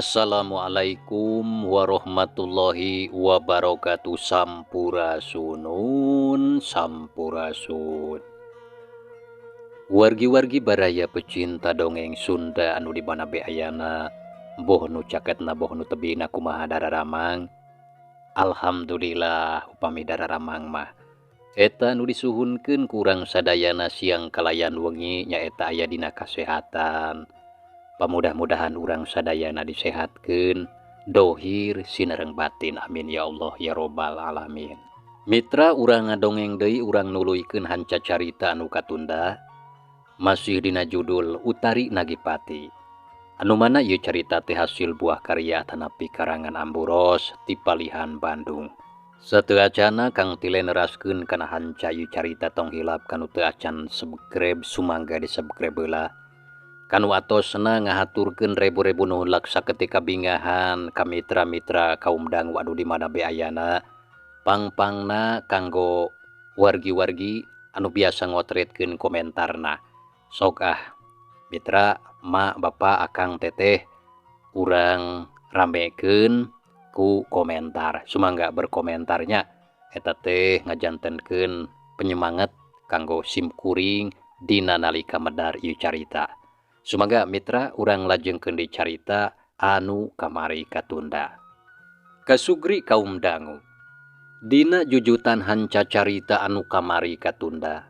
Assalamualaikum warahmatullahi wabarakatuh. Sampurasunun, sampurasun. Wargi-wargi baraya pecinta dongeng Sunda anu di mana be ayana, boh nu caketna boh nu tebina, kumaha dararamang? Alhamdulillah upami dararamang mah. Eta nu disuhunkeun ku urang sadayana siang kalayan wengi nyaeta aya dina kasehatan. Pamudah-mudahan urang sadayana disehatkeun dohir sinareng batin, amin ya Allah ya robbal alamin. Mitra, urang ngadongeng deui, urang nuluykeun hanca carita anu katunda, masih dina judul Utari Nagipati, anu mana ieu carita teh hasil buah karya atanapi karangan Amburos ti palihan Bandung. Sateu acana Kang Tile neraskeun kana hanca ieu carita, tong hilap kanu teu acan subscribe, sumangga di subscribe heula. Kanu atosna ngahaturkeun rebu-rebu nuhun laksa ketika bingahan ka mitra-mitra kaum dangu anu di mana be ayana. Pang-pangna kanggo wargi-wargi anu biasa ngotretkeun komentarna. Sok ah mitra, mak, bapak, akang, teteh, urang ramekeun ku komentar. Sumangga berkomentarnya, eta teh ngajantenkeun penyemangat kanggo simkuring dina nalika medar ieu carita. Sumangga mitra, urang lajengkeun di carita anu kamari katunda. Kasugri kaum dangu. Dina jujutan hanca carita anu kamari katunda,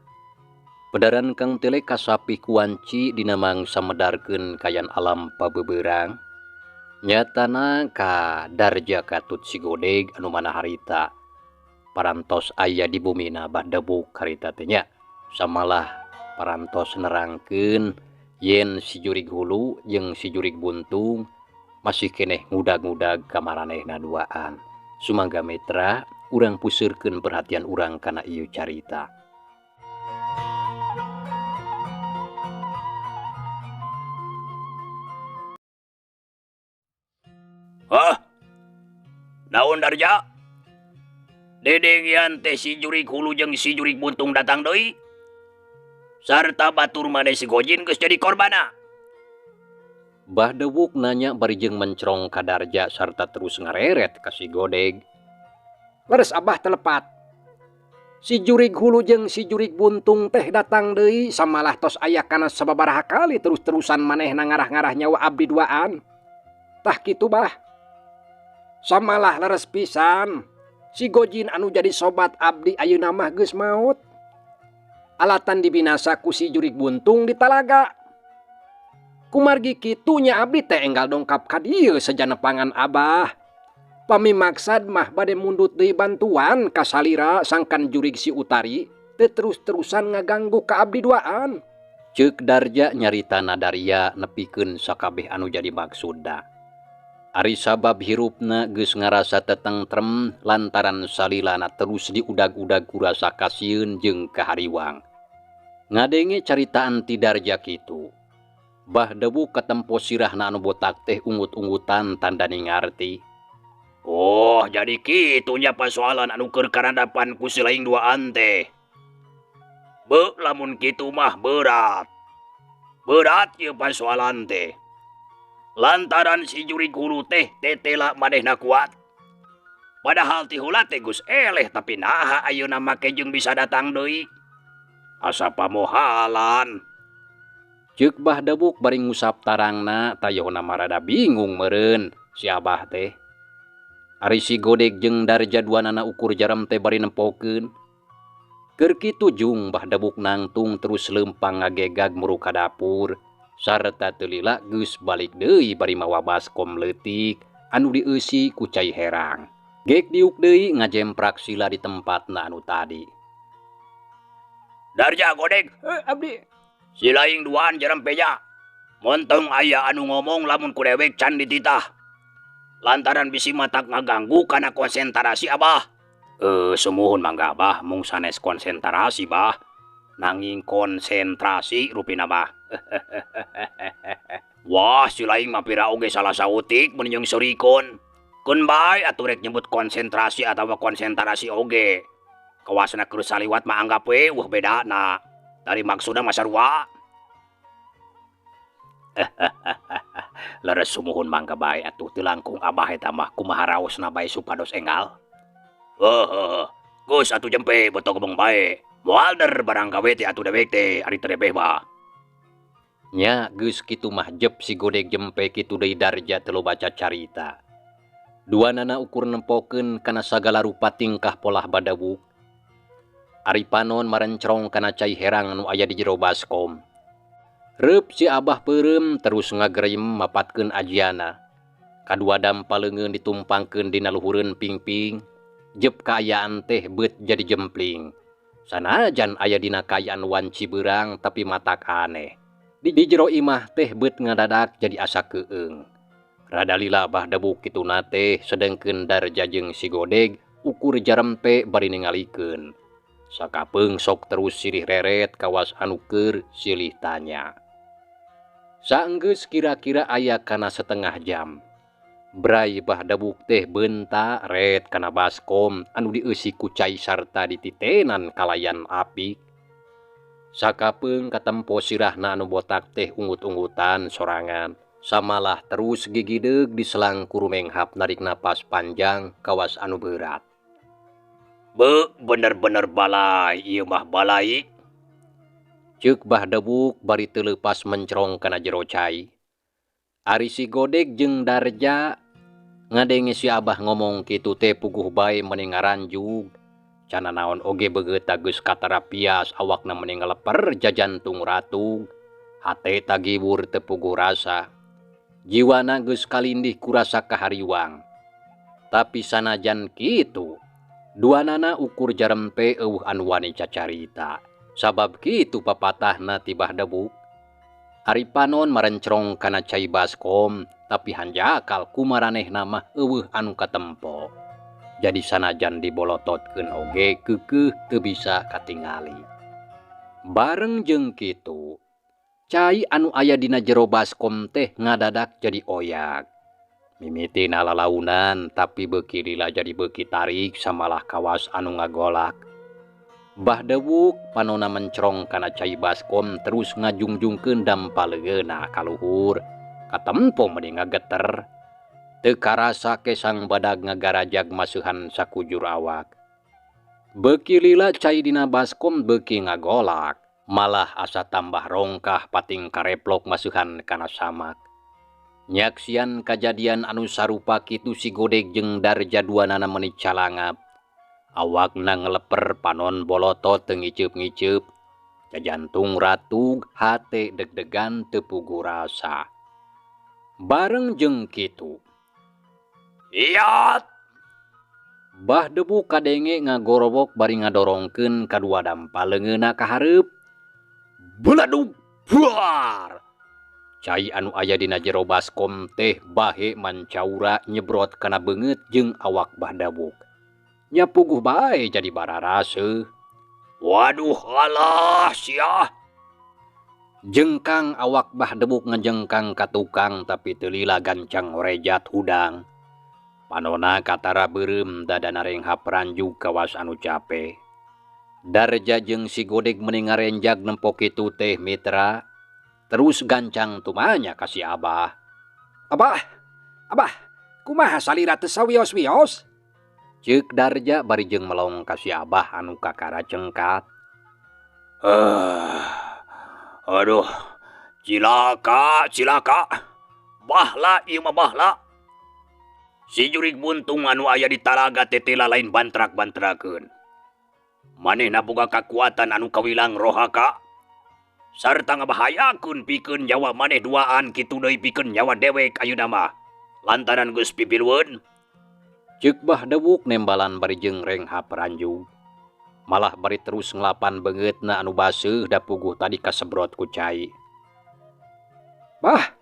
Pedaran Kang Tele kasapih kuanci dina mangsa medarkeun kayan alam pabeberang. Nyatana ka Darja katut si Godeg anu mana harita parantos aya di bumina Badebuk harita teh nya. Samalah parantos nerangkeun yen si jurig hulu jeung si jurig buntung masih keneh ngudag-ngudag ka maranehna duaan. Sumangga mitra, urang puseurkeun perhatian urang kana ieu carita. Hah? Naon, Darja? Dedengean teh si jurig hulu jeung si jurig buntung datang deui. Sarta batur maneh si Gojin geus jadi korbana. Bah Dewuk nanya bari jeung mencrong ka Darja sarta terus ngareret ka si Godeg. Leres, Abah, telepat. Si jurig hulu jeung si jurig buntung teh datang deui, samalah tos aya kana sababaraha kali terus-terusan manehna ngarah-ngarah nyawa abdi duaan. Tah kitu, Bah. Samalah leres pisan. Si Gojin anu jadi sobat abdi ayeuna mah geus maot. Alatan dibinasa ku si jurig buntung di talaga. Kumargi kitunya abdi teh enggal dongkap ka dieu sejana pangan Abah. Pami maksad mah bade mundut deui bantuan ka salira sangkan jurig si Utari teu terus-terusan ngaganggu ka abdi duaan. Ceuk Darja nyarita nadaria nepikeun sakabeh anu jadi maksudna. Ari sabab hirupna geus ngarasa tetentrem lantaran salilana terus diudag-udag ku rasa kasieun jeung kahariwang. Ngadenge caritaan ti Darja kitu, Bah Dewuk katempo sirahna anu botak teh ungut-ungutan tandani ngarti. Oh, jadi kitunya persoalan anu keur karandapan ku si laing duaan teh. Be, lamun kitu mah berat. Berat ieu persoalan teh. Lantaran si jurig hulu teh tetela manehna kuat. Padahal ti heula teh geus eleh, tapi naha ayeuna make jeung bisa datang deui. Asa pamohalan. Ceuk Bah Dewuk bari ngusap tarangna, tayohna mah rada bingung meureun si Abah teh. Ari si Godeg jeung Darja duanana ukur jaram teh bari nempokeun. Keur kitu jung Bah Dewuk nangtung terus leumpang ngagegag muru ka dapur sarta teu lila geus balik deui bari mawa baskom leutik anu dieusi ku cai herang. Gek diuk deui ngajemprak sila di tempatna anu tadi. Darja, Godeg. Abdi. Si laing duaan jaram peja. Montong aya anu ngomong lamun ku dewek can dititah. Lantaran bisi matak ngaganggu kana konsentrasi Abah. Sumuhun mangga, Abah, mung sanes konsentrasi, Bah. Nanging konsentrasi rupina, Bah. Wah, si laing mah pira oge salah sautik mun jeung seurikeun. Keun bae atuh rek nyebut konsentrasi atawa konsentrasi oge. Kawasna keur saliwat mah anggap we wah bedana. Dari maksudna mah sarua. Leres sumuhun mangga bae atuh teu langkung abah eta mah kumaha raosna bae supados enggal. Heuh, geus atuh jempe beto ngomong bae. Moal der barang gawe teh atuh dewek teh ari teu rebeh mah. Nya geus kitu mah jep si Godeg jempe kitu deui Darja teu loba carita. Duanana ukur nempokeun kana sagala rupa tingkah polah badawuk. Ari panon marencrong kana cai herang anu aya di jero baskom. Reup si Abah peureum terus ngagerem mapatkeun ajiana. Kadua dampa leungeun ditumpangkeun dina luhureun pingping. Jep kaayaan teh beut jadi jempling. Sanajan aya dina kaayaan wanci beurang tapi matak aneh. Di jero imah teh beut ngadadak jadi asa keueung. Rada lila Bah Debuk kituna teh sedengkeun Darja jeung si Godeg ukur jarempe bari ningalikeun. Sakapeung sok terus silih reret kawas anu keur silih tanya. Saenggeus kira-kira aya kana setengah jam. Bray Bah Debuk teh beunta ret kana baskom anu dieusi ku cai sarta dititenan kalayan apik. Sakapeung katempo sirahna anu botak teh ungut-ungutan sorangan. Samalah terus gigideug diselang ku rumenghap narik napas panjang kawas anu beurat. Be bener-bener balai ieu mah balai. Ceuk Bah Debuk bari teu leupas mencrong kana jero cai. Ari si Godeg jeung Darja ngadenge si Abah ngomong kitu teh puguh bae meuni ngaranjug. Cana naon oge beungeutna geus katara pias awakna meuni ngaleper jajantung ratug. Hate tagibur teu puguh rasa. Jiwana geus kalindih ku rasa kahariwang. Tapi sanajan kitu, duanana ukur jarempe eueuh anu wani cacarita. Sabab kitu papatahna ti Bah Debuk. Ari panon marencrong kana cai baskom, tapi hanjakal ku maranehna mah eueuh anu katempo. Jadi sanajan dibolototkeun oge keukeuh teu bisa katingali. Bareng jeung kitu, cai anu aya dina jero baskom teh ngadadak jadi oyak. Mimitina lalaunan tapi beuki lila jadi beuki tarik samalah kawas anu ngagolak. Bah Debuk panona mencrong kana cai baskom terus ngajungjungkeun dampa leungeunna ka luhur. Katempo meuni ngageter. Teu karasa kesang badag ngagarajag maseuhan sakujur awak. Beuki lila cai dina baskom beuki ngagolak. Malah asa tambah rongkah pating kareplok maseuhan kana samak. Nyaksian kajadian anu sarupa kitu si Godeg jeung Darja duanana meuni calangap. Awakna ngeleper panon bolotot teu ngiceup-ngiceup. Jajantung ratug hate deg-degan teu puguh rasa. Bareng jeung kitu, Iat! Bah Debuk kadenge ngagorowok bari ngadorongkeun kadua dampa leungeunna ka hareup. Beladug buar! Cai anu aya dina jero baskom teh bahe mancaura nyebrot kana beungeut jeung awak Bah Debuk. Nya puguh bae jadi bararaseuh. Waduh alah sia. Jengkang awak Bah Debuk ngejengkang ka tukang tapi teu lila gancang ngorejat hudang. Panona katara beureum dadana renghap ranjug kawas anu cape. Darja jeung si Godeg meuni ngarenjag nempo kitu teh mitra. Terus gancang tumanya ka si Abah. Abah, Abah, kumaha salira teu sawios-wios? Ceuk Darja bari jeung melong ka si Abah anu kakara cengkat. Aduh, cilaka, cilaka. Bahla ieu mah bahla. Si jurig buntung anu aya di talaga teh teh lain bantrak-bantrakeun. Manehna boga kakuatan anu kawilang rohaka. Sarta ngabahayakeun pikeun nyawa maneh duaan kitu deui pikeun nyawa dewek ayeuna mah. Lantaran geus pipilueun. Ceuk Bah Debuk nembalan bari jeung renghap ranjug. Malah bari terus ngelapan beungeutna anu baseuh da puguh tadi kasebrot ku cai. Bah,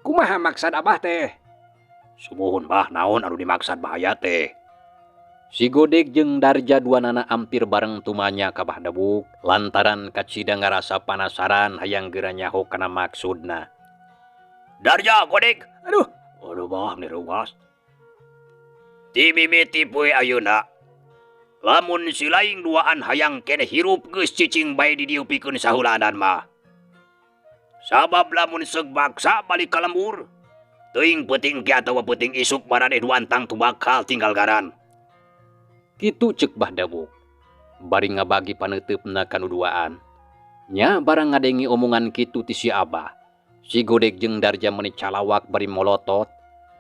kumaha maksad Abah teh? Sumuhun bah naon anu dimaksad bahaya teh? Si Godeg jeung Darja duanana ampir bareng tumanya ka Bah Debuk lantaran kacida ngarasa panasaran hayang geura nyaho kana maksudna. Darja Godeg, aduh, aduh bah meni reuas. Ti mimiti poe ayeuna. Lamun si laing duaan hayang keneh hirup geus cicing bae di dieu pikeun saheulaanan mah. Sabab lamun seug baksa balik ka lembur. Teuing peuting engke atawa peuting isuk maraneh duaan tangtu bakal tinggal garan. Kitu ceuk Bah Dawuk. Bari ngabagi paneuteup-na ka nu duaan. Nya barang ngadenge omongan kitu ti si Abah. Si Godeg jeung Darja meuni calawak bari molotot.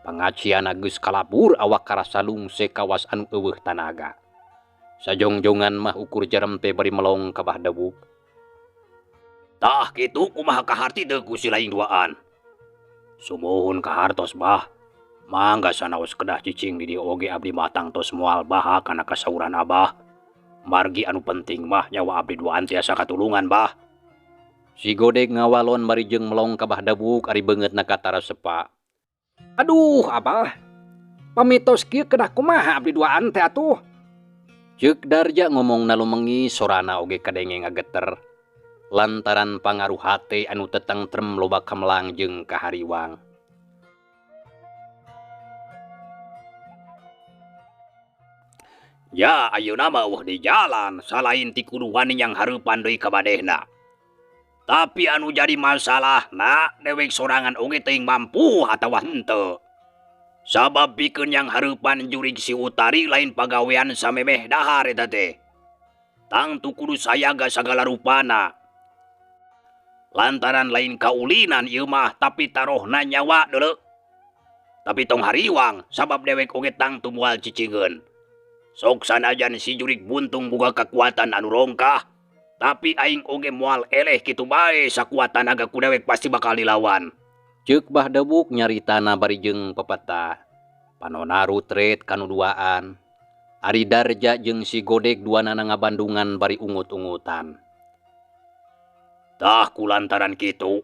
Pangaciana geus kalabur awak karasa lungse kawas anu eueuh tanaga. Sajongjongan mah ukur jarempe bari melong ka Bah Dawuk. Tah kitu kumaha kaharti teu ku si laing duaan. Sumuhun kahartos bah. Mangga sanaos kedah cicing di dieu oge abdi mah tangtos moal baha kana kasauran abah. Margi anu penting mah nyawa abdi duaan tiasa katulungan bah. Si Godeg ngawalon bari jeung melong ka Bah Dawuk ari beungeutna katara sepa. Aduh abah, pamitos kieu kedah kumaha abdi duaan teh atuh. Ceuk Darja ngomongna lumengi sorana oge kadenge ngageter. Lantaran pangaruh hate anu tetengtrem loba kamelang jeung kahariwang. Ya ayeuna mah eueuh di jalan salain ti kudu wani yang hareupan deui ka badehna. Tapi anu jadi masalahna dewek sorangan oge teuing mampu atawa henteu. Sabab pikeun yang hareupan jurig si Utari lain pagawean samemeh dahar eta teh. Tangtu kudu sayaga sagala rupana. Lantaran lain kaulinan ieu mah tapi tarohna nyawa deuleu. Tapi tong hariwang sabab dewek oge tangtu moal cicingeun. Sok sanajan si jurig buntung boga kakuatan anu rongkah, tapi aing oge moal eleh kitu bae sakuat tanaga ku dewek pasti bakal dilawan. Ceuk Bah Dawuk nyaritana bari jeung pepeta. Panona rutret kanu duaan. Ari Darja jeung si Godeg duanana ngabandungan bari ungut-ungutan. Tah kulantaran kitu.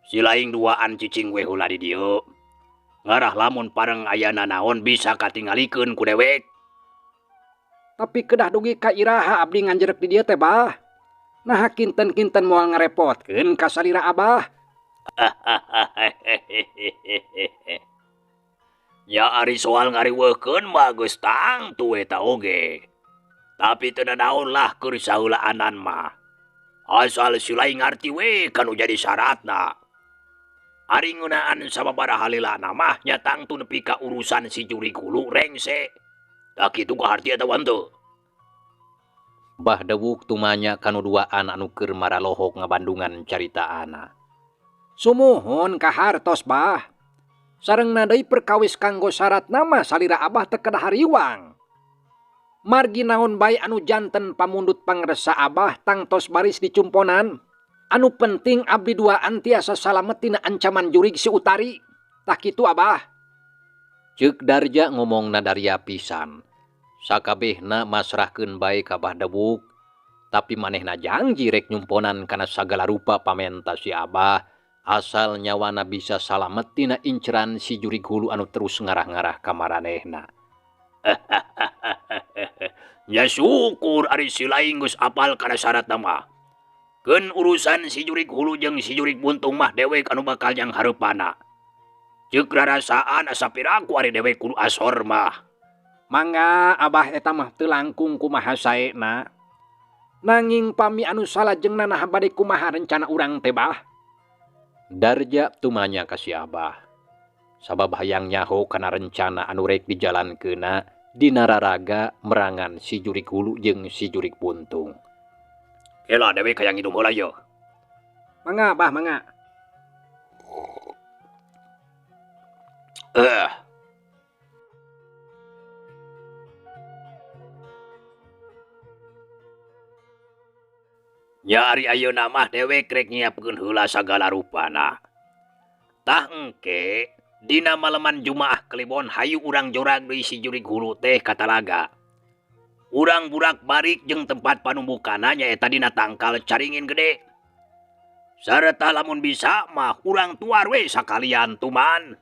Si laing duaan cicing we heula di dieu. Ngarah lamun pareng aya nanaon bisa katingalikeun ku dewek. Tapi kedah dugi ka iraha abdi nganjerek di dieu teh bah. Naha kinten-kinten moal ngarepotkeun ka salira abah. Ya ari soal ngariweukeun mah geus tangtu eta oge. Tapi teu nanaon lah keur saheulaanan mah. Asal si laing ngarti we kanu jadi syaratna. Ari ngeunaan sababaraha lilana mah nya tangtu nepi ka urusan si jurig hulu rengse. Tah kitu kaharti atawa henteu. Bah Dawuk tumanya kanu duaan anu keur maralohok ngabandungan caritaana. Sumuhun kahartos bah. Sarengna deui perkawis kanggo syaratna mah salira abah teu kedah hariwang. Margi naon bae anu janten pamundut pangresa abah tangtos baris dicumponan. Anu penting abdi duaan tiasa salamet tina ancaman jurig si Utari. Tah kitu abah. Ceuk Darja ngomongna daria pisan. Sakabehna masrahkeun bae ka Bah Dawuk. Tapi manehna janji rek nyumponan kana sagala rupa pamenta si abah. Asal nyawana bisa salamet tina inceran si jurig hulu anu terus ngarah-ngarah ka maranehna. Ya syukur ari si laing geus apal kana syaratna mah. Keun urusan si jurig hulu jeung si jurig buntung mah dewek anu bakal yang hareupana. Ceuk rarasaan asa piraku ari dewek kudu asor mah. Mangga abah eta mah teu langkung kumaha saena. Nanging pami anu salajengna naha bade kumaha rencana urang teh bah. Darja tumanya ka si abah. Sabab hayang nyaho kana rencana anu rek dijalankeunna dina raraga merangan si jurig hulu jeung si jurig buntung. Ela dewek hayang nginum heula yeuh. Mangga bah mangga. Nya ari ayeuna mah dewek rek nyiapkeun heula sagala rupana. Tah engke dina maleman Jumaah Kliwon hayu urang jorag deui si jurig hulu teh ka talaga. Urang burak barik jeung tempat panumbukana nyaeta dina tangkal caringin gede. Sarta lamun bisa mah urang tuar we sakalian tuman.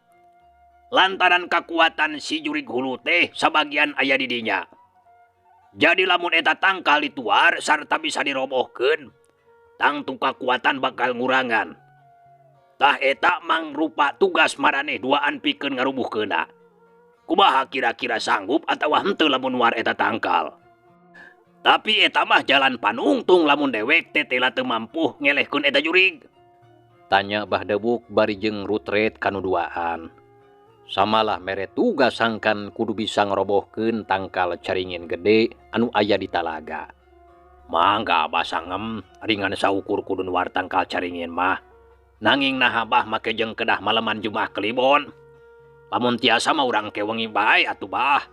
Lantaran kakuatan si jurig hulu teh sabagian aya di dinya. Jadi lamun eta tangkal dituar sarta bisa dirobohkeun, tangtu kakuatan bakal ngurangan. Tah eta mangrupa tugas maraneh duaan pikeun ngarubuhkeunna. Kumaha kira-kira sanggup atawa henteu lamun nuar eta tangkal. Tapi eta mah jalan panungtung lamun dewek teh tela teu mampu ngelehkeun eta jurig. Tanya Bah Dewuk bari jeung rutret kanu duaan. Samalah mere tugas sangkan kudu bisa ngerobohkeun tangkal caringin gede anu aya di talaga. Mangga Abah sangem ringan saukur kudu nuar tangkal caringin mah. Nanging nah Abah make jeung kedah maleman Jumaah Kliwon. Lamun tiasa mah urang ke wengi bae atuh Bah.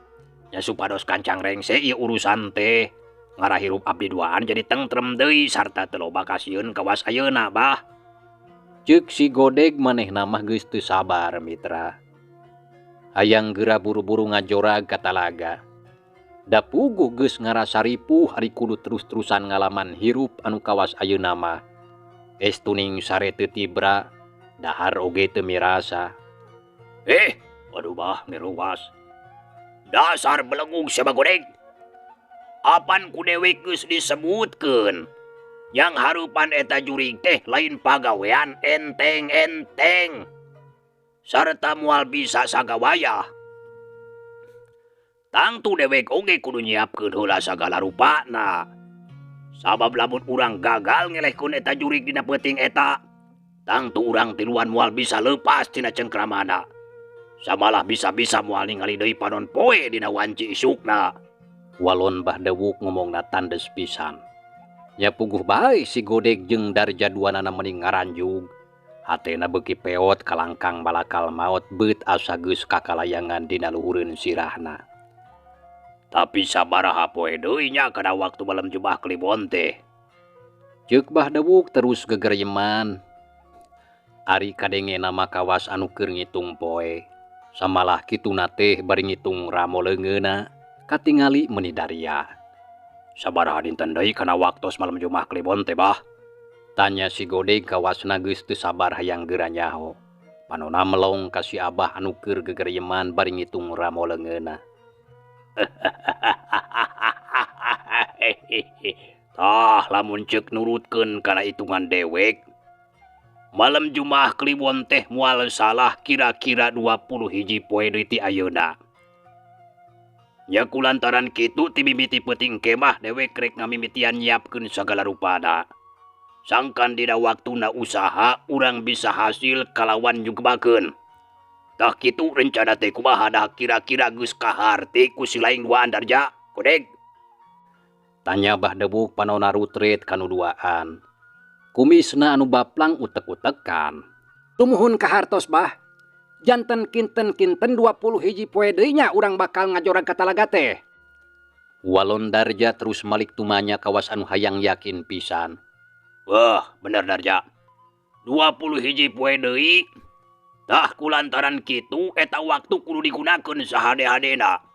Nya supados kancang rengse ieu urusan teh. Ngarah hirup abdi duaan jadi tentrem deui sarta teu loba kasieun kawas ayeuna Bah. Ceuk si Godeg manehna mah geus teu sabar mitra. Hayang geura buru-buru ngajorag ka talaga. Da puguh geus ngarasa ripuh ari kudu terus-terusan ngalaman hirup anu kawas ayeuna mah. Estuning sare teu tibra, dahar oge teu mirasa. Waduh Bah, miruas. Dasar belegug sia Godeg. Apan ku dewek geus disebutkeun. Yang harupan eta jurig teh lain pagawean enteng-enteng. Sarta moal bisa sagawayah. Tangtu dewek oge kudu nyiapkeun heula sagala rupana. Sabab lamun urang gagal ngelehkeun eta jurig dina peuting eta, tangtu urang tiluan moal bisa leupas tina cengkramana. Samalah bisa-bisa moal ningali deui panon poe dina wanci isukna. Walon Bah Dewuk ngomongna tandes pisan. Nya puguh bae si Godeg jeung Darja duanana meni ngaranjug. Hatena beuki peot kalangkang balakal maot beut asa geus kakalayangan dina luhureun sirahna. Tapi sabaraha poe deui nya kana waktu malam Jumaah Kliwon teh. Ceuk Bah Dewuk terus gegeryeman. Ari kadengena mah kawas anu keur ngitung poe. Samalah kituna teh bari ngitung ramo leungeunna katingali meuni daria. Sabaraha dinten deui kana waktos malam Jumaah Kliwon teh Bah? Tanya si Godeg kawasna geus teu sabar hayang geura nyaho. Panona melong ka si Abah anu keur gegeryeman bari ngitung ramo leungeunna. Tah lamun ceuk nurutkeun kana hitungan dewek, malam Jumaah Kliwon teh moal salah kira-kira 20 hiji poe deui ti ayeuna. Nya kulantaran kitu ti mimiti peuting kemah dewek rek ngamimitian nyiapkeun sagala rupana. Sangkan dina waktuna usaha urang bisa hasil kalawan nyugmakeun. Tah kitu rencana teh kumaha dah kira-kira geus kaharti ku si laing duaan Darja, Godeg? Tanya Bah Dewuk panona rutret kanu duaan. Kumisna anu baplang utek-utekan. Tumuhun kahartos Bah. Janten kinten-kinten 20 hiji poe deui nya urang bakal ngajorag ka talaga teh. Walon Darja terus malik tumanya kawas anu hayang yakin pisan. Wah, bener Darja. 20 hiji poe deui. Tah kulantaran kitu eta waktu kudu digunakeun sahade-hadena.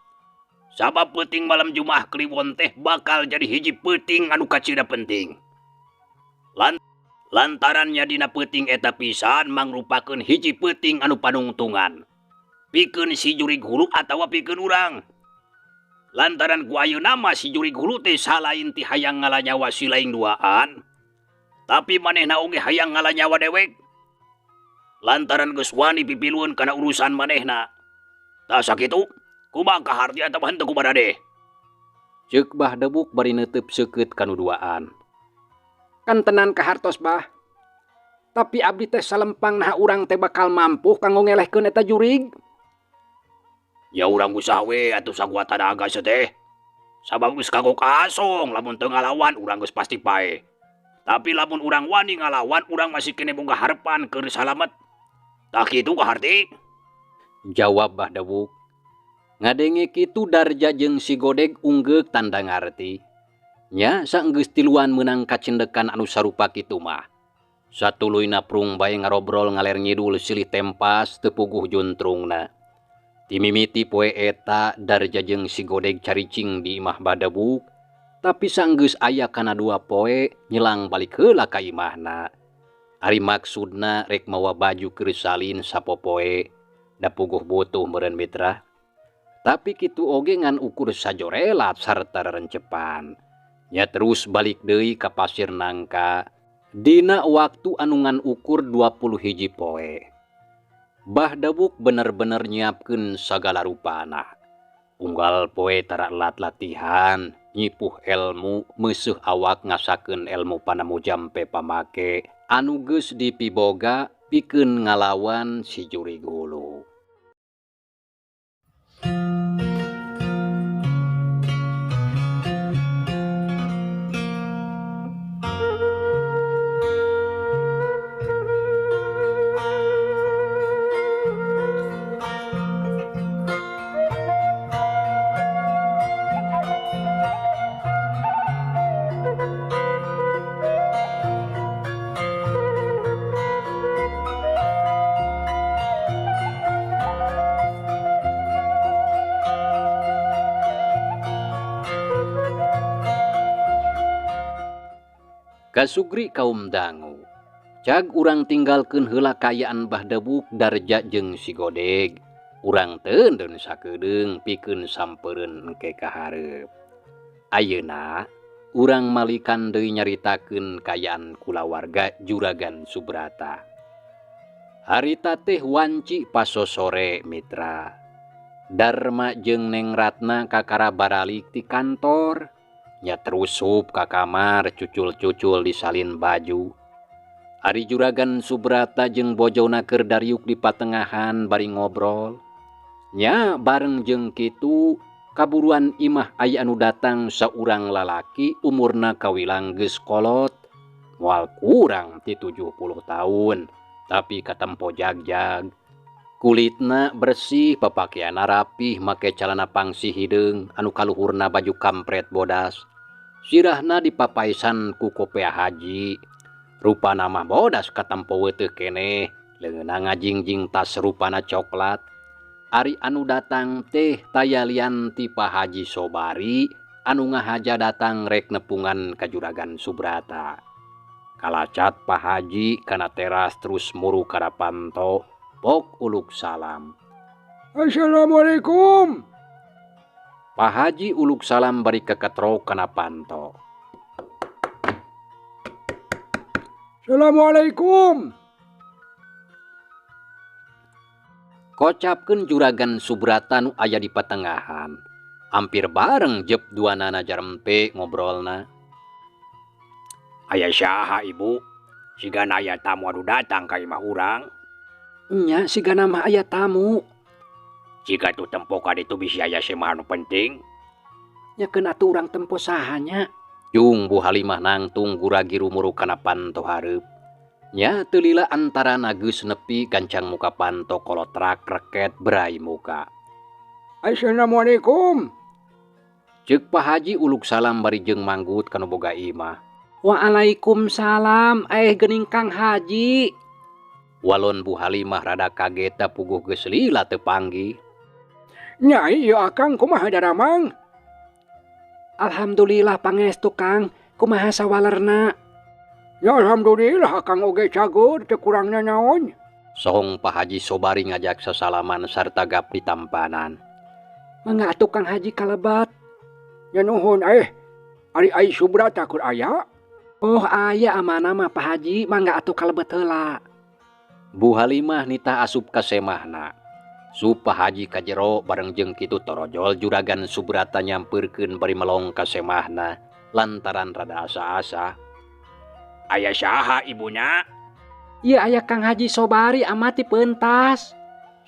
Sabab peuting malam Jumaah Kliwon teh bakal jadi hiji peuting anu kacida penting. Lantarannya dina peuting eta pisan mangrupakeun hiji peuting anu panungtungan. Pikeun si jurig hulu atawa pikeun urang. Lantaran ku ayeuna mah si jurig hulu teh salain ti hayang ngalanyawa si laing duaan, tapi manehna oge hayang ngalanyawa dewek. Lantaran geus wani pipilueun kana urusan manehna. Tah sakitu, kumaha kaharti atawa henteu kumaha? Ceuk Bah Dewuk bari neuteub seukeut kanu duaan. Kan tenan kahartos Bah. Tapi abdi teh salempang naha urang teh bakal mampu kanggo ngelehkeun eta jurig. Ya urang usaha we atuh sakuat tanaga sia teh. Sabab geus kagok asong lamun teu ngalawan urang geus pasti paeh. Tapi lamun urang wani ngalawan urang masih kene boga harepan keur salamet. Tah kitu kaharti? Jawab Bah Dewuk. Ngadenge kitu Darja jeung si Godeg unggeuk tanda ngarti. Nya saenggeus tiluan meunang kacendekan anu sarupa kitu mah. Satuluyna prung bae ngarobrol ngaler ngidul silih tempas teu puguh juntrungna. Timimiti poe eta Darja jeung si Godeg caricing di imah Bah Dewuk, tapi saenggeus aya kana dua poe nyelang balik heula ka imahna. Ari maksudna rek mawa baju keur salin sapopoe, da puguh butuh meureun mitra. Tapi kitu oge ngan ukur sajorelat sarta rerencepan. Nya terus balik deui ka Pasir Nangka dina waktu anu ngan ukur 20 hiji poe. Bah Dewuk bener-bener nyiapkeun sagala rupana. Unggal poe tara lat latihan, nyipuh ilmu, meuseuh awak ngasakeun ilmu panemu jampe pamake. Anu geus dipiboga pikeun ngalawan si jurig hulu. Kasugri kaum dangu. Cag urang tinggalkeun heula kaayaan Bah Debuk Darja jeung si Godeg. Urang teundeun sakedeung pikeun sampereun engke ka hareup. Ayeuna urang malikan deui nyaritakeun kaayaan kulawarga Juragan Subrata. Harita teh wanci pasosore mitra. Darma jeung Neng Ratna kakara baralik ti kantor. Nya terusup ka kamar cucul-cucul disalin baju. Ari Juragan Subrata jeung bojona keur dariuk di patengahan bari ngobrol. Nya bareng jeung kitu kaburuan imah aya anu datang saurang lalaki umurna kawilang geus kolot, moal kurang ti 70 tahun, tapi katempo jagjag. Kulitna bersih, papakeanna rapih, make calana pangsi hideung anu kaluhurna baju kampret bodas. Sirahna dipapaisan ku kopea haji. Rupana mah bodas katempo weteuh keneh, leungeunna ngajingjing tas rupana coklat. Ari anu datang teh taya lian ti Pak Haji Sobari anu ngahaja datang rek nepungan ka Juragan Subrata. Kalacat Pak Haji kana teras terus muru kana panto, pok uluk salam. Assalamualaikum. Pak Haji uluk salam bari keketrok kana panto. Assalamualaikum. Kocapkeun Juragan Subrata nu aya di patengahan. Hampir bareng jep duanana jarempe ngobrolna. Aya saha ibu? Sigana aya tamu anu datang ka imah urang. Nya sigana mah aya tamu. Jika tu tempo ka ditu bisi aya semah anu penting. Nya keun atuh urang tempo saha nya? Jung Bu Halimah nangtung guragiru muru kana panto hareup. Nya teu lila antarana geus nepi gancang muka panto kolotrak reket berai muka. Assalamualaikum. Ceuk Pak Haji uluk salam bari jeung manggut kana boga imah. Waalaikumsalam, geuning Kang Haji. Walon Bu Halimah rada kaget da puguh geus lila teu panggih. Nya ieu akang kumaha daramang? Alhamdulillah pangestu Kang, kumaha sawalerna? Ya alhamdulillah akang oge cagur teu kurang nanaon. Sohong Pak Haji Sobari ngajak sasalaman sarta gap di tampanan. Mangga atuh Kang Haji kalebat. Ya nuhun ari ai Subrata keur aya? Oh aya amana mah Pak Haji, mangga atuh kalebet heula. Bu Halimah nitah asup ka semahna. Sup Pak Haji ka jero bareng jeung kitu torojol Juragan Subrata nyampeurkeun bari melong ka semahna lantaran rada asa-asa. Aya saha ibunya? Ieu aya Kang Haji Sobari amati pentas.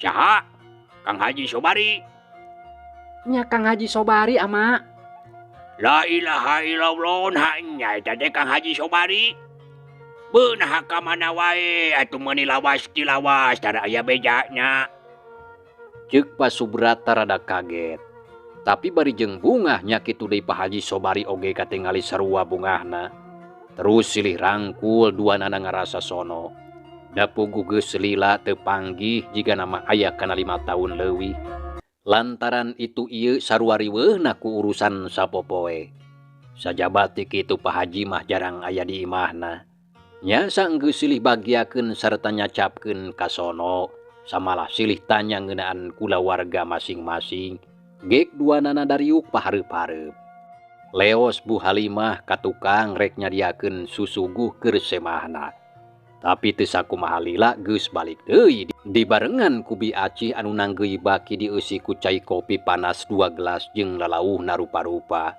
Saha? Kang Haji Sobari? Nya Kang Haji Sobari ama. La ilaha illallah, nya eta teh Kang Haji Sobari. Beunah ka mana wae atuh meuni lawas ti lawas tara aya bejana. Ceuk Pak Subrata rada kaget. Tapi bari jeung bungah nya kitu deui Pak Haji Sobari oge katingali sarua bungahna. Terus silih rangkul duanana ngarasa sono. Da puguh geus lila teu panggih jiga nama aya kana 5 tahun leuwih. Lantaran itu ieu sarua riweuhna ku urusan sapopoe. Sajaba ti kitu Pak Haji mah jarang aya di imahna. Nya saenggeus silih bagiakeun sarta nyacapkeun ka sono, samalah silih tanya ngeunaan kulawarga masing-masing. Gek duanana dariuk pahareup-hareup. Leos Bu Halimah ka tukang rek nyadiakeun susuguh keur semahna. Tapi teu sakumaha lila geus balik deui dibarengan ku Bi Acih anu nanggeui baki dieusi ku cai kopi panas 2 gelas jeung lalauhna rupa-rupa.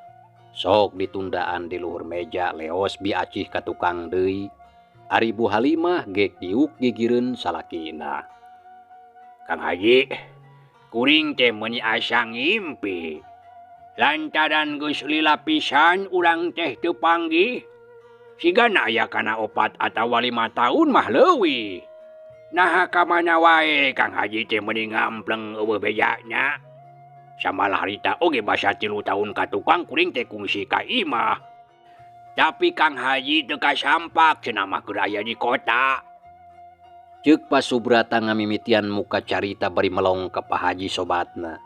Sok ditundaan di luhur meja leos Bi Acih ka tukang deui. Ari Bu Halimah gek diuk gigireun salakina. Kang Haji, kuring teh meuni asa ngimpi. Lantaran geus lila pisan urang teh teu panggih. Sigana aya kana 4 atawa 5 taun mah leuwih. Naha ka mana wae Kang Haji teh meuni ngampleng eueuh bejana. Samalah harita oge basa 3 tahun ka tukang kuring teh kungsi ka imah. Tapi Kang Haji teu kasampak cenah mah keur aya di kota. Ceuk Pak Subrata ngamimitian muka carita bari melong ka Pak Haji sobatna.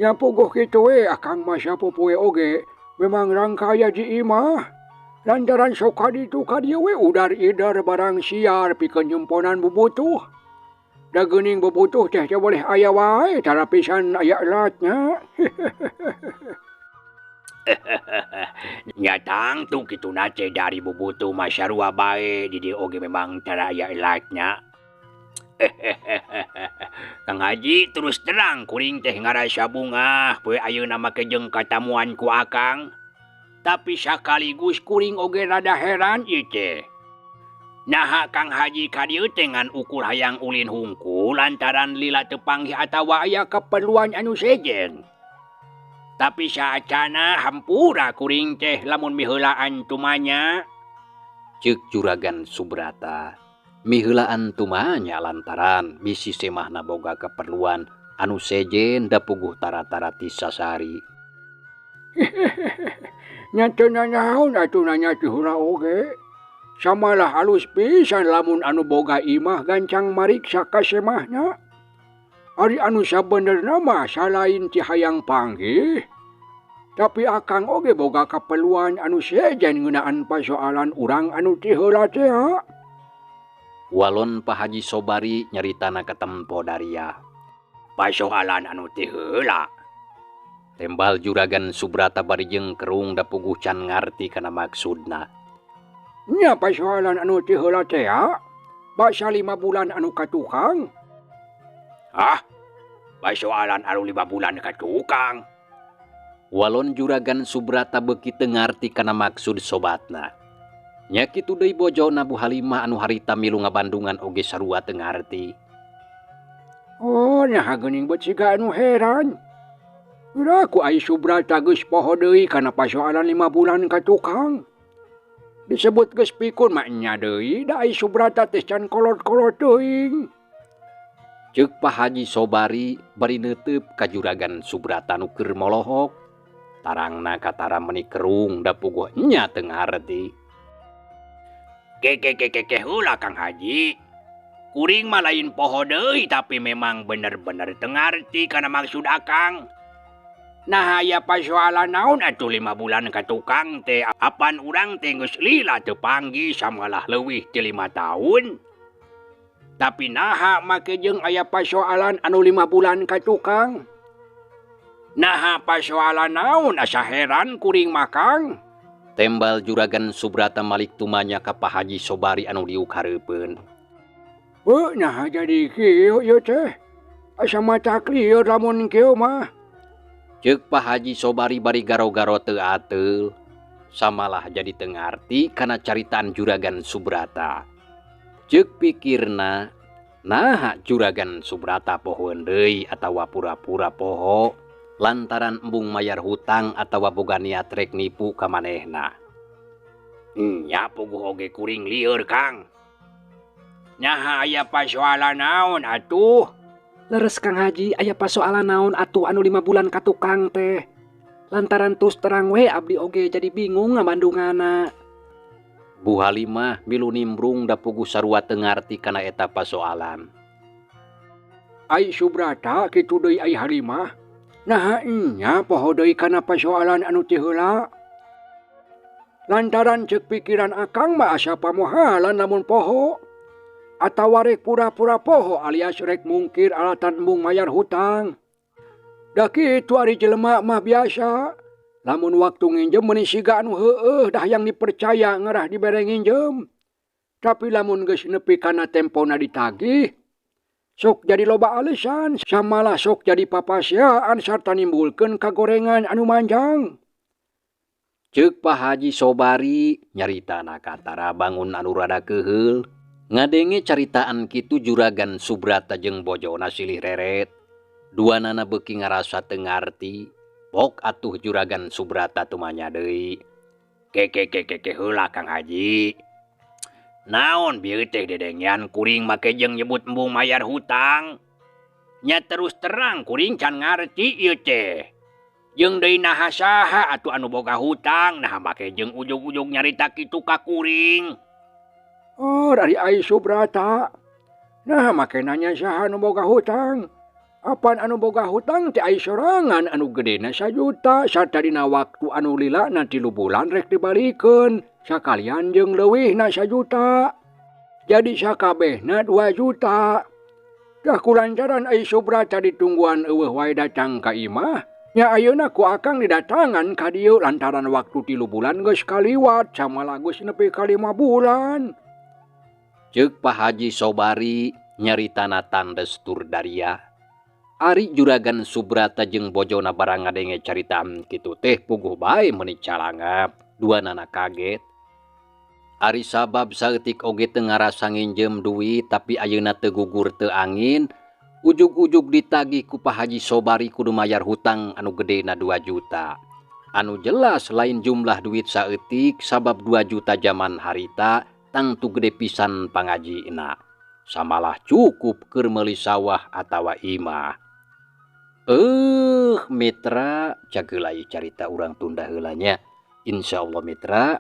Nya puguh kitu we akang mah sapopoe oge memang rangka aya di imah. Lantaran sok ka ditu ka dieu we udar-idar barang siar pikeun nyumponan bubutuh. Da geuning bubutuh teh teu boleh aya wae tara pisan aya elatna. Nya tangtu kituna teh dari bubutuh mah sarua bae di dieu oge memang tara aya elatna. Kang Haji terus terang kuring teh ngarasa bungah poe ayeuna make jeung katamuan ku akang. Tapi sakaligus kuring oge rada heran ieu teh. Naha Kang Haji ka dieu teh ngan ukur hayang ulin hungkul lantaran lila teu panggih atawa aya keperluan anu sejen. Tapi saacana hampura kuring teh lamun miheulaan tumanya. Ceuk Juragan Subrata. Miheulaan tumanya lantaran bisi semahna boga keperluan anu sejen da puguh tara-tara ti sasari. Nya teu nanaon atuh nanya ti heula oge. Samalah alus pisan lamun anu boga imah gancang mariksa ka semahna. Ari anu sabenerna mah salain ti hayang panggih, tapi akang oge boga kaperluan anu sejen ngeunaan pasoalan urang anu ti heula teh. Walon Pak Haji Sobari nyaritana katempo daria. Pasoalan anu ti heula. Tembal Juragan Subrata bari jeung kerung da puguh can ngarti kana maksudna. Nya pasoalan anu ti heula teh, basa 5 bulan anu katukang. Hah? Pasoalan anu 5 bulan katukang. Walon Juragan Subrata beuki teu ngarti kana maksud sobatna. Nya kitu deui bojona Bu Halimah anu harita milu ngabandungan oge sarua teu ngarti. Oh, nya geuning beut siga anu heran. Udah ku ai Subrata geus poho deui kana pasoalan 5 bulan ka tukang. Disebut geus pikun mah nya deui da ai Subrata teh can kolot-kolot teuing. Ceuk Pak Haji Sobari bari neuteup ka Juragan Subrata nu keur molohok. Tarangna katara meuni kerung da puguh nya teu ngarti. Kekekekeke heula Kang Haji. Kuring mah lain poho deui tapi memang bener-bener teu ngarti kana maksud akang. Nah aya pasoalan naon atuh 5 bulan ka tukang teh apan urang teh geus lila teu panggih samalah leuwih ti 5 tahun. Tapi naha make jeung aya pasoalan anu 5 bulan ka tukang. Naha pasoalan naon asa heran kuring mah Kang. Tembal Juragan Subrata malik tumanya ka Pak Haji Sobari anu diuk hareupeun. Heuh, naha jadi kieu ieu teh? Asa mata klieur lamun kieu mah. Ceuk Pak Haji Sobari bari garo-garo teu ateul. Samalah jadi teu ngarti kana caritaan Juragan Subrata. Ceuk pikirna, naha Juragan Subrata pohoeun deui atawa pura-pura poho lantaran embung mayar hutang atawa boga niat rek nipu ka manehna. Nya puguh oge kuring lieur Kang. Naha aya pasoalan naon atuh? Leres Kang Haji, aya pasoalan naon atuh anu 5 bulan ka tukang teh. Lantaran tus terang we abdi oge jadi bingung ngabandungana. Bu Halimah milu nimbrung da puguh sarua teu ngarti kana eta pasoalan. Ai Subrata kitu deui ai Halimah. Naha nya poho deui kana pasoalan anu ti heula. Lantaran ceuk pikiran akang mah asa pamohalan lamun poho. Atawa rek pura-pura poho alias rek mungkir alatan embung mayar hutang. Da kitu ari jelema mah biasa. Lamun waktu nginjem meuni siga anu heueuh dah yang dipercaya ngarah dibere nginjem. Tapi lamun geus nepi kana tempona ditagih, sok jadi loba alesan, samalah sok jadi papasiaan sarta nimbulkeun kagorengan anu manjang. Ceuk Pak Haji Sobari nyaritana katara bangun anu rada keuheul. Ngadenge caritaan kitu Juragan Subrata jeung bojona silih reret. Duanana beuki ngarasa teu ngarti. Pok atuh Juragan Subrata tumanya deui. Ke ke ke ke ke heula, Kang Haji. Naon bieu teh dedengean kuring make jeung nyebut embung mayar hutang? Nya, terus terang kuring can ngarti ieu teh. Jeung deui, naha saha atuh anu boga hutang, naha make jeung ujug-ujug nyarita kitu ka kuring? Oh, dari ai Subrata. Nah, make nanya saha anu boga hutang. Apan anu boga hutang teh ai sorangan anu gedena 1 juta sarta dina waktu anu lila 3 bulan rek dibalikeun sakalian jeung leuwihna 1 juta. Jadi sakabehna 2 juta. Dah kulantaran ai Subrata ditungguan euweuh wae datang ka imah, nya ayeuna ku akang didatangan ka dieu lantaran waktu 3 bulan geus kaliwat, samalah geus nepi ka 5 bulan. Ceuk Pak Haji Sobari nyaritana tandes tur daria. Ari Juragan Subrata jeung bojona barang ngadenge caritaan kitu teh puguh bae meuni calangap. Duanana kaget. Ari sabab saeutik oge teu ngarasa nginjem duit, tapi ayeuna teu gugur teu angin, ujug-ujug ditagih ku Pak Haji Sobari kudu mayar hutang anu gedena 2 juta. Anu jelas lain jumlah duit saeutik, sabab 2 juta jaman harita tangtu gede pisan pangajina. Samalah cukup keur meuli sawah atawa imah. Eh, mitra, cageula carita urang tunda heula nya. Insyaallah, mitra,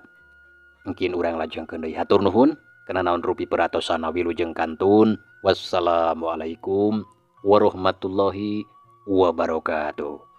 mungkin urang lajengkeun deui. Hatur nuhun kana naon rupi perhatosana, wilujeng kantun. Wassalamualaikum warahmatullahi wabarakatuh.